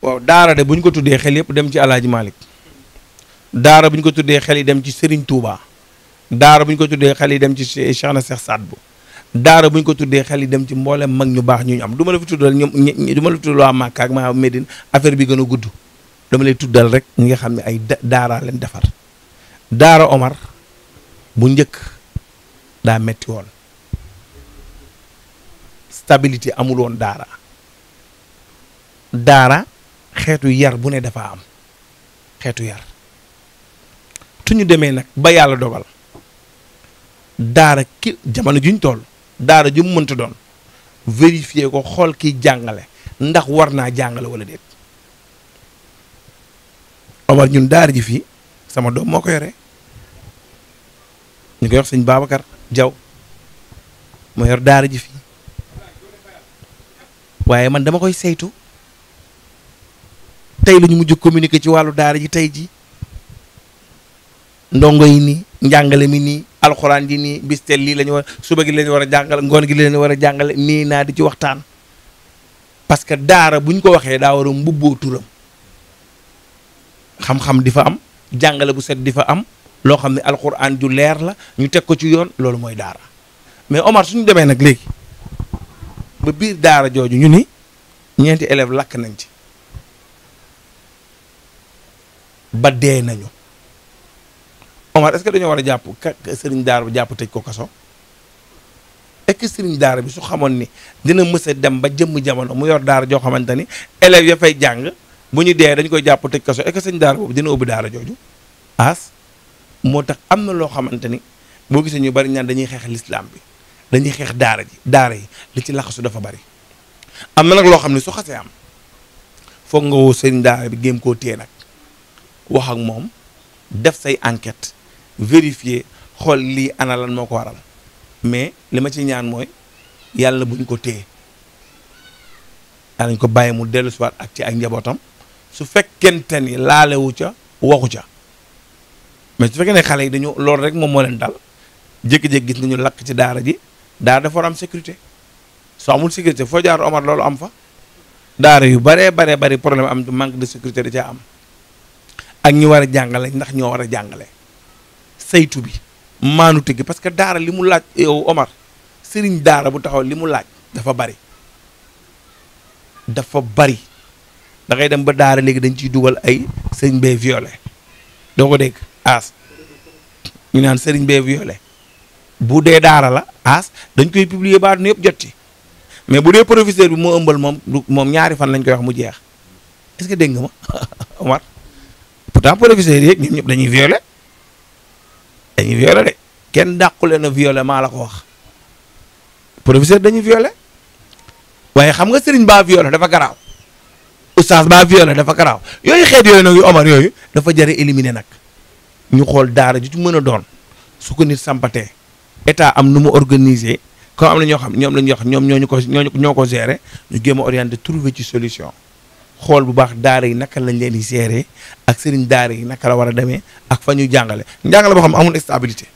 waaw daara de bu ñu ko tuddee xel yëpp dem ci Alaaji Malick daara bu ñu ko tuddee xel yi dem ci Serigne Touba daara bu ñu ko tuddee xel yi dem ci Cheikh na Cheikh Saad Bou daara bu ñu ko tuddee xel yi dem ci mboolem mag ñu baax ñu am du ma la fi tuddal ñoom du ma la fi tuddal waa Màkka ak maa Medine affaire bi gën a gudd dama lay tuddal rek ñi nga xam ne ay daara leen defar daara Omar bu njëkk daa metti woon stabilité amul woon daara xeetu yar bu ne dafa am xeetu yar tu ñu demee nag ba yàlla dogal daara ki jamono juñ toll daara ju mu mënta doon vérifier ko xool kiy jàngale ndax war naa jàngale wala déet Omar ñun daara ji fii sama doom moo ko yore ñu koy wax sëñ Babacar Diaw moo yor daara ji fii waaye man dama koy saytu tey la ñu mujj communiquer ci wàllu daara ji tey ji ndongo yi nii njàngale mi nii alxuraan ji nii bistel lii la ñu war suba gi la ñu war a jàngale ngoon gi la ñu war a jàngale nii naa di ci waxtaan parce que daara bu ñu ko waxee daa war a mbubboo turam xam-xam di fa am jàngale bu set di fa am loo xam ne alxuraan ju leer la ñu teg ko ci yoon loolu mooy daara mais Omar suñu demee nag léegi ba biir daara jooju ñu ni ñeenti élèves lakk nañ ci ba dee nañu Omar est-ce que dañoo war a jàpp sëriñ daara bi jàpp tëj ko kaso est-ce que sëriñ daara bi su xamoon ni dina mës a dem ba jëmm jamono mu yor daara joo xamante ni élèves ya fay jàng bu ñu dee dañu koy jàpp tëj kaso est-ce que sëriñ daara boobu dina ubbi daara jooju moo tax am na loo xamante ni boo gisee ñu bari ñaan dañuy xeex lislaam bi dañuy xeex daara yi li ci laxasu dafa bari am na nag loo xam ne su xasee am foog nga woo sëriñ daara bi géem koo téye nag wax ak moom def say enquête vérifier xool lii ana lan moo ko waral mais li ma ci ñaan mooy yàlla buñ ko téye yàlla ñu ko bàyyi mu dellu siwaat ak ci ay njabootam su fekkente ni laalewu ca waxu ca mais su fekkee ne xale yi dañu loolu rek moom moo leen dal jékki-jékki gis nañu lakk ci daara ji daara dafa war am sécurité soo amul sécurité foo jaar Omar loolu am fa daara yu baree bari problème am manque de sécurité da caa am ak ñi war a jàngale ndax ñoo war a jàngale saytu bi maanute gi parce que daara li mu laaj yow Omar sëriñ daara bu taxaw li mu laaj dafa bari da ngay dem ba daara léegi dañ ciy dugal ay sëriñ bee violé doo ko dégg ñu naan sëriñ bee violé bu dee daara la dañ koy publier ba àdduna yëpp jot ci mais bu dee professeur bi moo ëmbal moom ñaari fan lañ koy wax mu jeex est-ce que dégg nga ma Omar pourtant professeur yi ñoom ñëpp dañuy violé de kenn dàqule na violé maa la ko wax professeur dañuy violé waaye xam nga sëriñ baa violé dafa garaaw oustaz baa violé dafa garaaw yooyu xeet yooyu nag yu Omar yooyu dafa jare éliminer nag ñu xool daara ju ci mën a doon su ko nit sampatee état am nu mu organiser comme am na ñoo xam ñoom la ñuy wax ñoo ko gérer ñu géem a orienté trouver ci solution xool bu baax daara yi naka lañ leen di gérer ak sëriñ daara yi naka la war a demee ak fa ñu jàngale boo xam amul stabilité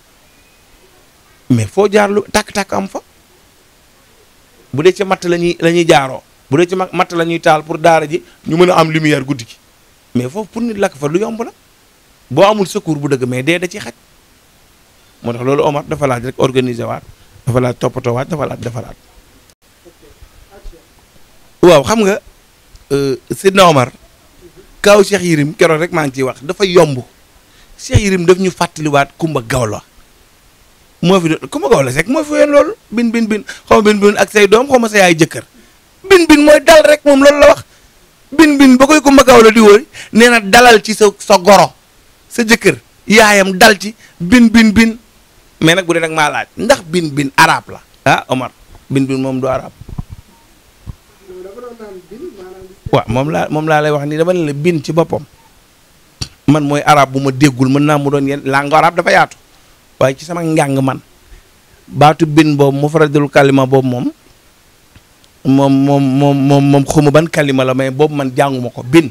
mais foo jaar lu tàkk-tàkk am fa bu dee ci matt la ñuy jaaroo bu dee ci matt la ñuy taal pour daara ji ñu mën a am lumière guddi gi mais foofu pour nit lakk fa lu yomb la boo amul secours bu dëgg mais dee da ci xaj moo tax loolu Omar dafa laaj rek organiser waat dafa laaj toppatoo waat dafa laaj defaraat waaw xam nga Sidna Omar kaaw Cheikh Yérim keroog rek maa ngi ciy wax dafa yomb Cheikh Yérim daf ñu fàttaliwaat Kumba Gawlo moo fi Kumba Gawlo Seck moo fi ween loolu bin xaw ma bin ak say doom xaw ma sa yaay jëkkër bin mooy dal rek moom loolu la wax bin ba koy Kumba Gawlo di wóor nee na dalal ci sa goro sa jëkkër yaayam dal ci bin mais nag bu dee nag maa laaj ndax bin arabe la Omar bin moom du arabe waaw moom laa lay wax ni dama ne la bin ci boppam man mooy arabe bu ma déggul mën naa mu doon yenn langue arabe dafa yaatu waaye ci sama njàng man baatu bin boobu mu faradul kalima boobu moom xuma ban kalima la mais boobu man jànguma ko bin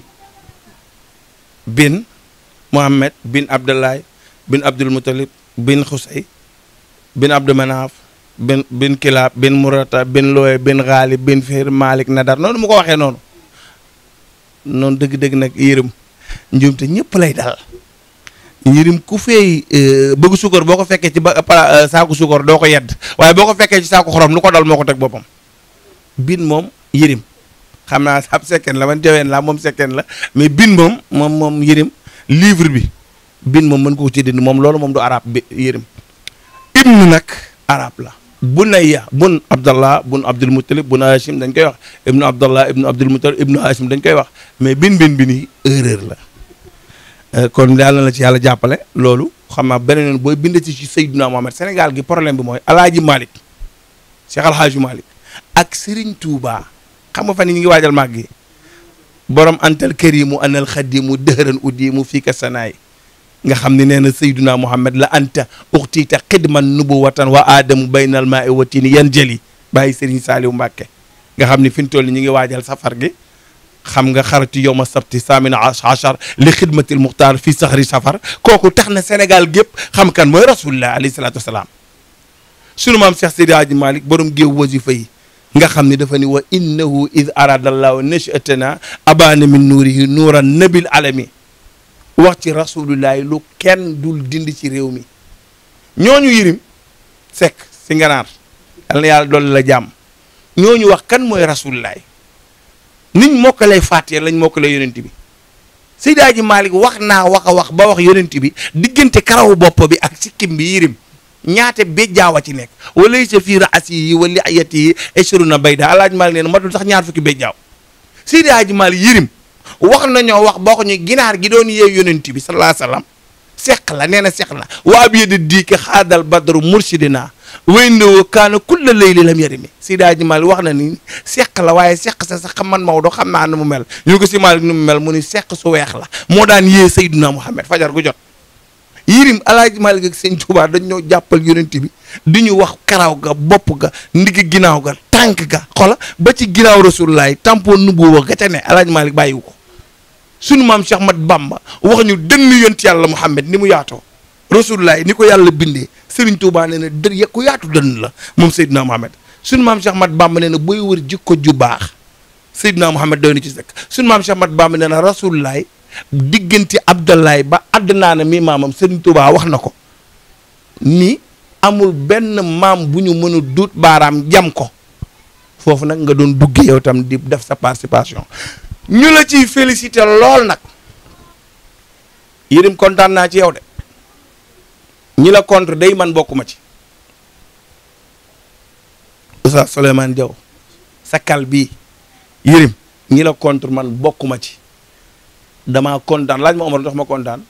Mohammed bin Abdallah bin Abdul Muttalib bin Xusay bin Abdou Manaf bin Kilab bin Murata bin Loye bin Ghalib bin Fihr Malik Nadar noonu mu ko waxee noonu noonu dëgg-dëgg nag yërëm njuumte ñëpp lay dal yërim ku fay bëgg sukar boo ko fekkee ci saaku sukar doo ko yedd waaye boo ko fekkee ci saaku xorom lu ko dal moo ko teg boppam bin moom yërim xam naa ab sekkeen la man jaween la moom sekkeen la mais bin moom yërim livre bi bin moom mën ko ci dindi moom loolu moom du arab bi yërim ibnu nag arab la bunayya bun abdallah bun abdul muttalib bun hashim dañ koy wax ibnu abdallah ibnu abdul muttalib ibnu hashim dañ koy wax mais bin bi nii erreur la kon yàlla na la ci yàlla jàppale loolu xam naa beneen yoon booy bind ci Seydina Mohamed Sénégal gi problème bi mooy alaaji Malick Cheikh Alhaaji Malick ak Serigne Touba xam nga fan yi ñu ngi waajal màgg yi borom antal karimu anal xadimu dëhëran uddimu fii ka sanaay nga xam ne nee na Seydina Mohamed la anta uxtiita xidman nubuwatan wa aadamu baynal maa i watini yan jëli bàyyi Serigne Saliou Mbacke nga xam ne fi mu toll ñu ngi waajal safar gi xam nga xaratu yow ma sabti samina achar li xidmatil muxtaar fii saxri safar kooku tax na Sénégal gépp xam kan mooy rasulullah alayhi salaatu wasalaam sunu maam Cheikh Seydi Hadji Malick borom géew wasifa yi nga xam ne dafa ni wa innahu id aradallahu nachatana abana min nuurihi nuuran nabil alami wax ci rasulullahi lu kenn dul dindi ci réew mi ñooñu yirim sekk si nganaar yal na yàlla dolli la jàmm ñooñu wax kan mooy rasulullahi niñ mokkalee Faatiha lañ mokkalee yonent bi Seydi Hadji Malick wax naa wax a wax ba wax yonent bi diggante karawu bopp bi ak sikkim bi yirim ñaate béjjaaw a ci nekk wala sa fii raasi yi wala ayati yi eshruna bayda Alaaji Malick nee na matul sax ñaar fukki béjjaaw Seydi Hadji Malick yirim wax nañoo wax boo ko ñu ginaar gi doon yeew yonent bi sallallahu alayhi wasallam seq la nee na seq la waa bi yedi diike xaadal badru mursidina way ndoo kaana kulla layli lam yarimi Seydi Hadji Malick wax na ni seq la waaye seq sa sax man Maodo xam naa nu mu mel ñu ko si Malick nu mu mel mu ni seq su weex la moo daan yee Seydina Muhammad fajar gu jot yirim Alaaji Malick ak Sëñ Tuubaa dañ ñoo jàppal yonent bi di ñu wax karaw ga bopp ga ndigg ginnaaw ga tànk ga xola ba ci ginnaaw rasulullaay tampon nubuwa ga ca ne Alaaji Malick bàyyiwu ko sunu maam Cheikh Ahmad Bamba wax ñu dënn yonent yàlla Muhammad ni mu yaatoo rasulullaay ni ko yàlla bindee Serigne Touba nee na dër ku yaatu dënn la moom Seydina Muhammad sunu maam Cheikh Ahmad Bamba nee na booy wër jikko ju baax Seydina Muhammad doy na ci sëkk sunu maam Cheikh Ahmad Bamba nee na rasulullaay diggante Abdoulaye ba àddinaa na mi maamam Serigne Touba wax na ko ni amul benn maam bu ñu mën a duut baaraam jam ko foofu nag nga doon duggee yow tam di def sa participation ñu la ciy félicité lool nag Yérim kontaan naa ci yow de ñi la contre day man bokkuma ci Oustaz Souleymane Diaw sa kal bii Yérim ñi la contre man bokkuma ci damaa kontaan laaj ma Omar dox ma kontaan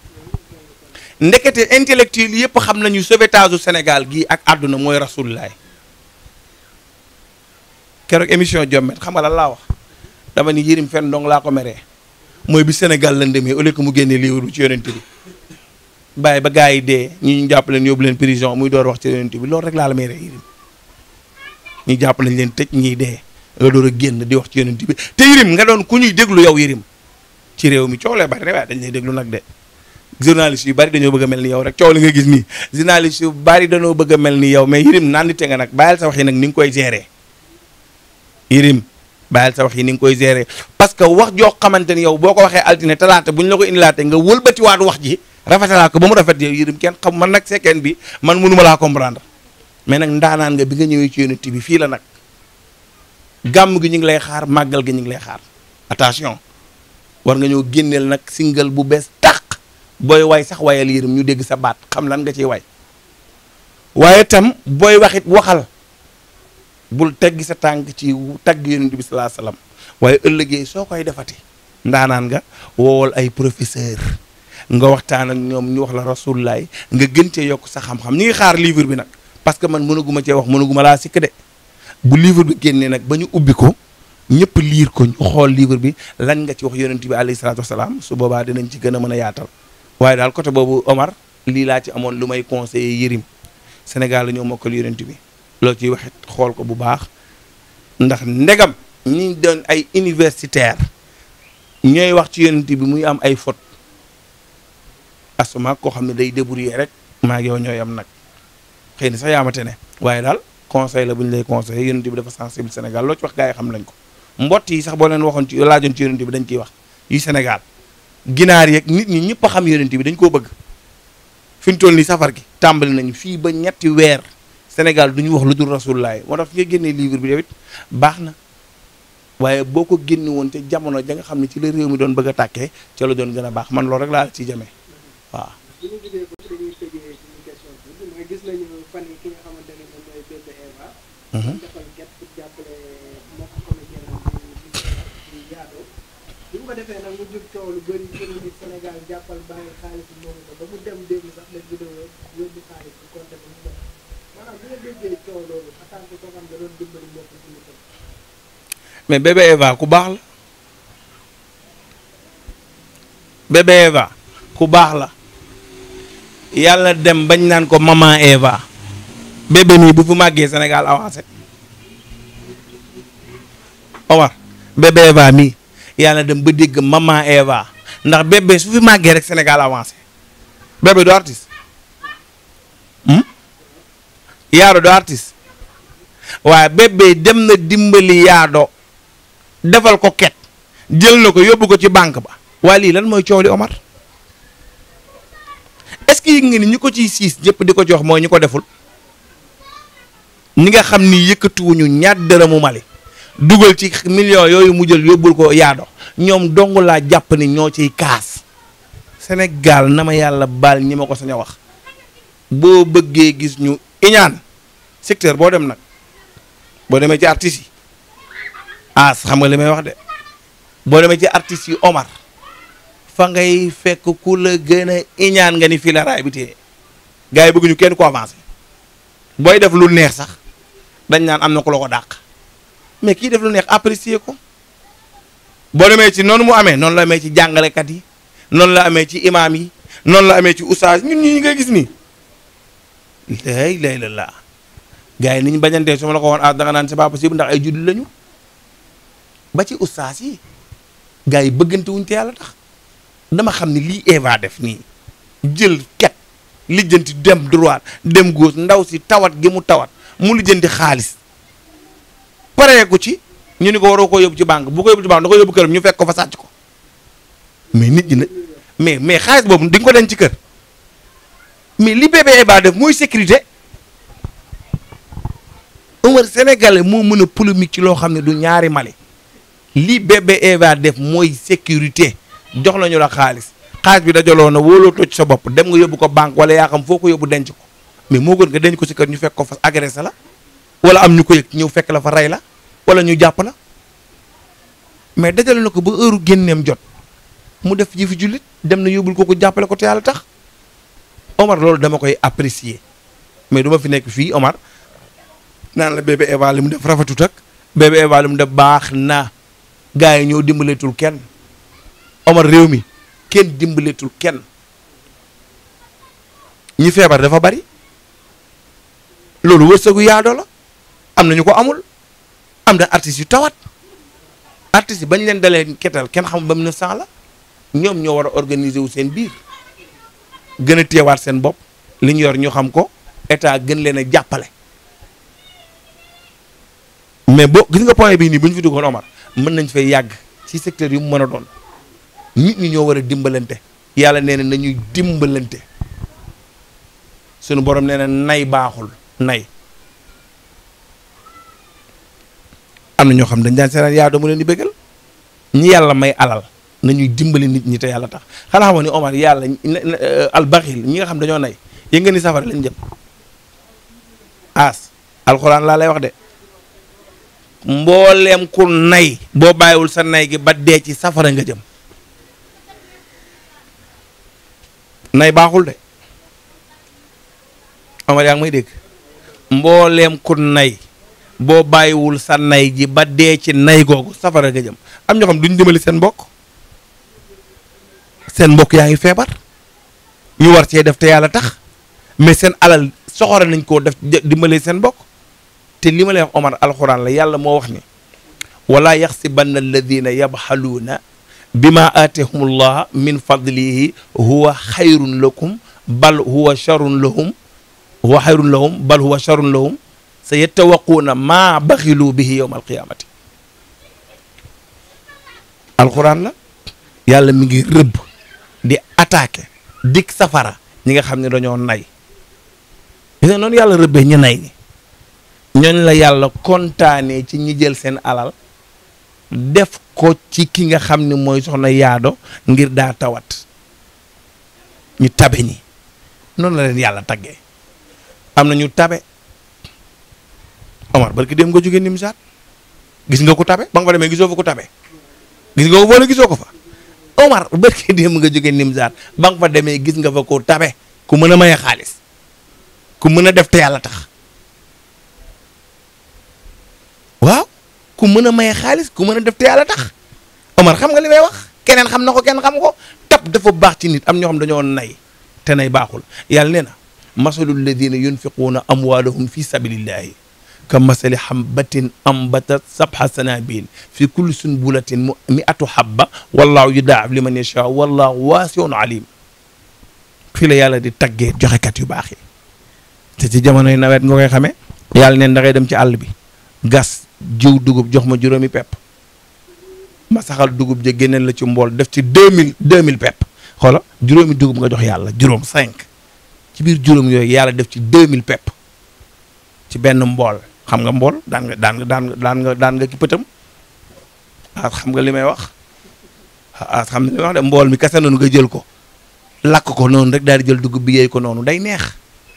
ndekete intellectuel yëpp xam nañu sauvetage u Sénégal gii ak àdduna mooy rasulullah keroog émission Jommet xam nga lan laa wax dama ni Yérim fenn dong laa ko meree mooy bi Sénégal la ndemee au lieu que mu génnee livre ci yonent bi bàyyi ba gars yi dee ñu jàpp leen yóbbu leen prison muy door wax ci yonent bi loolu rek laa la meree Yérim ñu jàpp nañ leen tëj ñiy dee nga door a génn di wax ci yonent bi te Yérim nga doon ku ñuy déglu yow Yérim ci réew mi coow lee bari waaye dañ lay déglu nag de journaliste yu bari dañoo bëgg a mel ni yow rek coow li nga gis nii journaliste yu bari dañoo bëgg a mel ni yow mais Yérim naan nite nga nag bàyyil sa wax yi nag ni nga koy gérer Yérim bàyyil sa wax yi ni nga koy gérer parce que wax joo xamante ni yow boo ko waxee altine talaata bu ñu la ko indilaate nga wëlbatiwaat wax ji rafetalaa ko ba mu rafet yow Yérim kenn xam man nag sekkeen bi man mënuma laa comprendre mais nag ndaanaan nga bi nga ñëwee ci yonent bi fii la nag gàmm gi ñu ngi lay xaar màggal gi ñu ngi lay xaar attention war nga ñëw génneel nag single bu bees tàq booy way sax wayal Yérim ñu dégg sa baat xam lan nga ciy way waaye tam booy waxit waxal bul teggi sa tànk ci tagg yonent bi sallallahu alayhi wasallam waaye ëllëgee soo koy defati ndaanaan nga woowal ay professeur nga waxtaan ak ñoom ñu wax la rasulullah nga gën cee yokk sa xam-xam ñi ngi xaar livre bi nag parce que man mënaguma cee wax mënaguma laa sikk de bu livre bi génnee nag ba ñu ubbi ko ñëpp liir ko ñu xool livre bi lan nga ci wax yonent bi alayhi salaatu wasalaam su boobaa dinañ ci gën a mën a yaatal waaye daal côté boobu Omar lii laa ci amoon lu may conseiller Yérim Sénégal la ñoo mokkal yonent bi loolu ciy waxit xool ko bu baax ndax ndegam ñi doon ay universitaire ñooy wax ci yonent bi muy am ay faute asuma koo xam ne day débrouiller rek maa ngi yow ñooy am nag xëy na sax yaamate ne waaye daal conseil la bu ñu lay conseillé yonent bi dafa sensible Sénégal loo ci wax gars yi xam nañ ko mbott yi sax boo leen waxoon ci laajoon ci yonent bi dañ ciy wax yu Sénégal ginaar yeeg nit ñi ñëpp a xam yonent bi dañ koo bëgg fi mu toll nii safar gi tàmbali nañu fii ba ñetti weer Sénégal du ñu wax lu dul rasulullah moo tax fi nga génnee livre bi tamit baax na waaye boo ko génne woon te jamono ja nga xam ne ci la réew mi doon bëgg a tàkkee ca la doon gën a baax man loolu rek laa ci jamee waaw. gis nañu fan yi ki nga xamante ne moom mooy Bébé Eva. defal get pour jàppale moo ko comédien di yaado bi mu ko defee nag mu jur coow lu bëri jënd ni Sénégal jàppal bàyyi xaalis bi moomu ko ba mu dem dégg sax def vidéo yóbbu xaalis bi compté ba mu def maanaam bi nga déggee coow loolu en tant que koo xam ne doon dimbali mbokk ci lu mais Bébé Eva ku baax la Bébé Eva ku baax la yàlla dem bañ naan ko maman Eva bébé nii bu fi màggee Sénégal avancé Omar Bébé Eva mii yàlla dem ba dégg maman Eva ndax bébé su fi màggee rek Sénégal avancé bébé du artiste yaado du artiste waaye bébé dem na dimbali yaado defal ko ket jël na ko yóbbu ko ci banque ba waa lii lan mooy coow li Omar est-ce que yëg nga ni ñi ko ciy siis ñëpp di ko jox mooy ñi ko deful ñi nga xam ni yëkkatuwuñu ñaar dërëmu Mali dugal ci millions yooyu mu jël yóbbul ko yaado ñoom dong laa jàpp ni ñoo ciy kaas Sénégal na ma yàlla baal ñi ma ko sañ a wax boo bëggee gis ñu iñaan secteur boo dem nag boo demee ci artistes yi xam nga li may wax de boo demee ci artistes yi Omar fa ngay fekk ku la gën a iñaan nga ni fii la raay bi téye gars yi bëgguñu kenn ko avancé booy def lu neex sax dañ naan am na ku la ko dàq mais kii def lu neex apprécier ko boo demee ci noonu mu amee noonu la amee ci jàngalekat yi noonu la amee ci imaam yi noonu la amee ci oustaz ñun ñi ngay gis nii lay la gars yi ni ñu bañantee su ma la ko woon da nga naan c'est pas possible ndax ay julli lañu ba ci oustaz yi gars yi bëggante wuñ te yàlla tax dama xam ni lii Eva def nii jël ket lijjanti dem droite dem gauche ndaw si tawat gi mu tawat mu lijjanti xaalis pareeku ci ñu ni ko waroo koo yóbbu ci banque bu ko yóbbu ci banque da ko yóbbu këram ñu fekk ko fa sàcc ko mais nit ñi nag mais xaalis boobu di nga ko denc ci kër mais li bébé Eva def mooy sécurité Omar sénégalais moo mën a polémique ci loo xam ne du ñaari Mali li bébé Eva def mooy sécurité jox nañu la xaalis bi dajaloo na wóolootoo ci sa bopp dem nga yóbbu ko banque wala yaa xam foo ko yóbbu denc ko mais moo gën nga denc ko ci kër ñu fekk ko fa agressé la wala am ñu ko yëg ñëw fekk la fa rey la wala ñu jàpp la mais dajale na ko ba heure génneem jot mu def ji fi jullit dem na yóbbul ko jàppale ko te yàlla tax Omar loolu dama koy apprécier mais du ma fi nekk fii Omar naan la bébé Eva li mu def rafetut ak bébé Eva li mu def baax na gars yi ñoo dimbaleetul kenn Omar réew mi kenn dimbaleetul kenn ñi feebar dafa bari loolu wërsëgu yaado la am na ñu ko amul am na artistes yu tawat artistes yi bañ leen dalee ketal kenn xamul ba 1900 la ñoom ñoo war a organiser wu seen biir gën a teewaat seen bopp li ñu yor ñu xam ko état gën leen a jàppale mais boo gis nga point bii nii bu ñu fi duggoon Omar mën nañ fay yàgg ci secteur yu mu mën a doon nit ñi ñoo war a dimbalante yàlla nee na nañuy dimbalante sunu borom nee na nay baaxul nay am na ñoo xam dañ daan seetaan yaa doo mu leen di bëggal ñi yàlla may alal nañuy dimbali nit ñi te yàlla tax xanaa xamoon ni Omar yàlla albaxil ñi nga xam dañoo nay yëg nga ni safara lañ jëm alxuraan laa lay wax de mbooleem ku nay boo bàyyiwul sa nay gi ba dee ci safara nga jëm nay baaxul de Omar yaa ngi may dégg mbooleem ku nay boo bàyyiwul sa nay ji ba dee ci nay googu safara nga jëm am ñoo xam duñ dimbali seen mbokk yaa ngi feebar ñu war cee def te yàlla tax mais seen alal soxore nañ koo def dimbali seen mbokk te li ma lay wax Omar alxuraan la yàlla moo wax ni wala yaxsibanna alladina yabxaluuna bima aatahumullah min fadlihi huwa xayrun lakum bal huwa charrun lahum bal huwa charrun lahum sa yettawaquuna maa baxilu bihi yowma alqiyamati alxuraan la yàlla mi ngi rëbb di attaqué dik safara ñi nga xam ne dañoo nay gis nga noonu yàlla rëbbee ñu nay ni ñooñ la yàlla kontaanee ci ñi jël seen alal def ko ci ki nga xam ne mooy soxna yaado ngir daa tawat ñu tabe ñi noonu la leen yàlla taggee am na ñu tabe Omar barki dem nga jógee Nimsaat gis nga ko tabe ba nga fa demee gisoo fa ko tabe gis nga ko wala gisoo ko fa Omar barki dem nga jógee Nimsaat ba nga fa demee gis nga fa ko tabe ku mën a maye xaalis ku mën a def te yàlla tax waaw ku mën a maye xaalis ku mën a def te yàlla tax Omar xam nga li may wax keneen xam na ko kenn xam ko tab dafa baax ci nit am ñoo xam dañoo nay te nay baaxul yàlla nee na masalul ladina yunfiquuna amwaalahum fi sabilillahi ka masali habbatin ambatat sabha sanabil fi kulli sunbulatin mi'atu habba wallahu yudaa'if liman yashaa wallahu waasi'un alim fii la yàlla di taggee joxekat yu baax yi te ci jamonoy nawet nga koy xamee yàlla neen da ngay dem ci àll bi gas jiw dugub jox ma juróomi pepp ma saxal dugub ja génneel la ci mbool def ci 2000 pepp xoola juróomi dugub nga jox yàlla juróom 5 ci biir juróom yooyu yàlla def ci 2000 pepp ci benn mbool xam nga mbool daan nga ki pëtam xam nga li may wax xam nga li may wax de mbool mi kese noonu nga jël ko lakk ko noonu rek daal di jël dugub bi yeey ko noonu day neex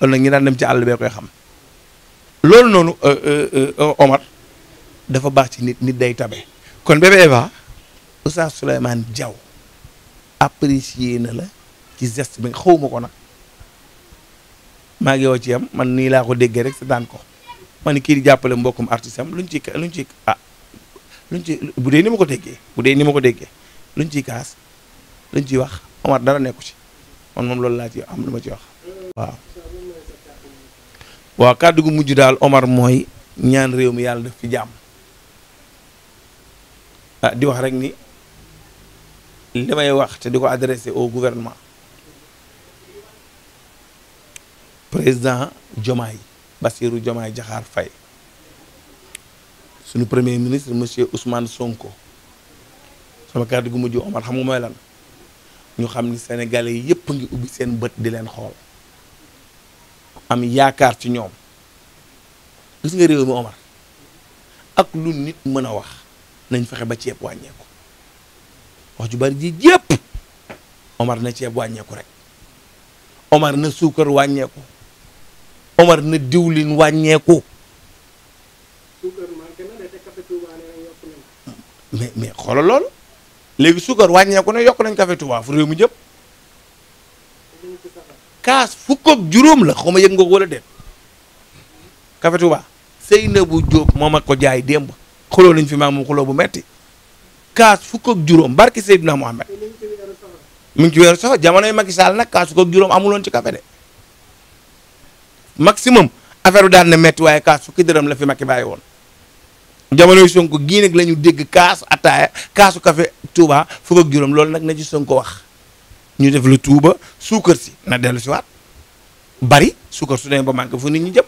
loolu nag ñi daan dem ci àll bee koy xam loolu noonu Omar dafa baax ci nit day tabe kon bébé Eva Oustaz Souleymane Diaw apprécié na la ci geste bi xawma ko nag maa ngi yow ci yam man nii laa ko déggee rek sa daan ko ma ni kii di jàppale mbokkum artiste am luñ ci bu dee ni ma ko déggee luñ ciy kaas luñ ciy wax Omar dara nekku ci man moom loolu laa ci am lu ma ci wax waaw kàddu gu mujj daal Omar mooy ñaan réew mi yàlla def fi jàmm di wax rek ni li may wax te di ko adressé au gouvernement président Diomaye Bassirou Diomaye Diakhar Faye suñu premier ministre monsieur Ousmane Sonko sama kàddu gu mujj Omar xam nga mooy lan ñu xam ni sénégalais yi yëpp ngi ubbi seen bët di leen xool am yaakaar ci ñoom gis nga réew mi Omar ak lu nit mën a wax nañ fexe ba ceeb wàññeeku wax ju bari ji yépp Omar na ceeb wàññeeku rek Omar na suukar wàññeeku Omar na diwlin wàññeeku mais xoolal loolu léegi suukar wàññeeku na yokk nañ café Touba fu réew mi jëm kaas fukk ak juróom la xaw ma yëg nga ko wala déet café Touba Seynabou Diop moom ak ko jaay démb xuloo nañ fi maa moom xuloo bu metti kaas fukk ak juróom barki Seydina Mohamed mu ngi ci weeru sax jamonoy Macky Sall nag kaas fukk ak juróom amuloon ci café de maximum affaire bi daan na metti waaye kaas fukki dërëm la fi Macky bàyyi woon jamonoy Sonko gii nag la ñu dégg kaas ataaya kaasu café Touba fukk ak juróom loolu nag na ci Sonko wax ñu def lu tuuba suukar si na dellu si waat bari suukar su demee ba manqué fu nit ñi jëm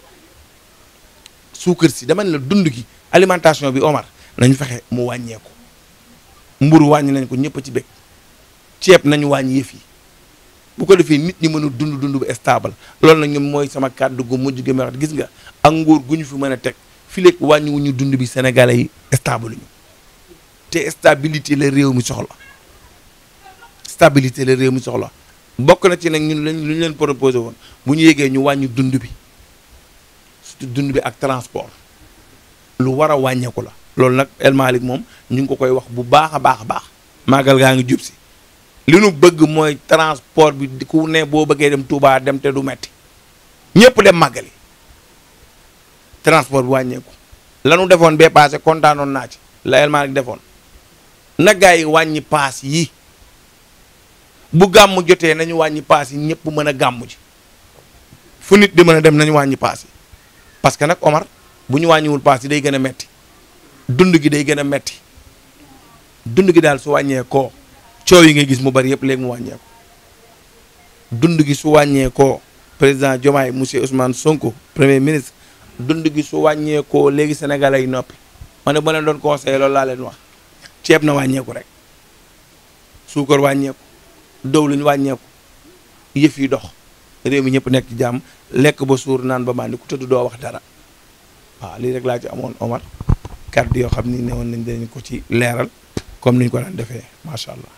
suukar si dama ne la dund gi alimentation bi Omar nañu fexe mu wàññeeku mburu wàññi nañ ko ñëpp ci bëgg ceeb nañu wàññi yëf yi bu ko defee nit ñi mën a dund bu stable loolu nag ñoom mooy sama kàddu gu mujj gi may wax gis nga ak nguur gu ñu fi mën a teg fi léegi wàññiwuñu dund bi sénégalais yi stable ñu te stabilité la réew mi soxla stabilité la réew mi soxla bokk na ci nag ñun lu ñu leen proposé woon bu ñu yégee ñu wàññi dund bi surtout dund bi ak transport lu war a wàññeeku la loolu nag El Malick moom ñu ngi ko koy wax bu baax a baax a baax màggal gaa ngi jub si li nu bëgg mooy transport bi ku ne boo bëggee dem Touba dem te du metti ñëpp dem màggali transport bi wàññeeku lanu defoon bee passé kontaanoon naa ci la El Malick defoon na gaa yi wàññi paas yi bu gàmm jotee nañu wàññi paas yi ñëpp mën a gàmm ji fu nit di mën a dem nañu wàññi paas yi parce que nag Omar bu ñu wàññiwul paas yi day gën a metti dund gi day gën a metti dund gi daal su wàññeekoo coow yi ngay gis mu bari yëpp léegi mu wàññeeku dund gi su wàññeekoo président Diomaye monsieur Ousmane Sonko premier ministre dund gi su wàññeekoo léegi sénégalais yi noppi ma ne ba leen doon conseillé loolu laa leen wax ceeb na wàññeeku rek suukar wàññeeku dawlin wàññeeku yëf yi dox réew mi ñëpp nekk ci jàmm lekk ba suur naan ba màndi ku tëdd doo wax dara waaw lii rek laa ci amoon Omar kàddu yoo xam ni ne woon nañ dañ ko ci leeral comme niñ ko daan defee macha allah.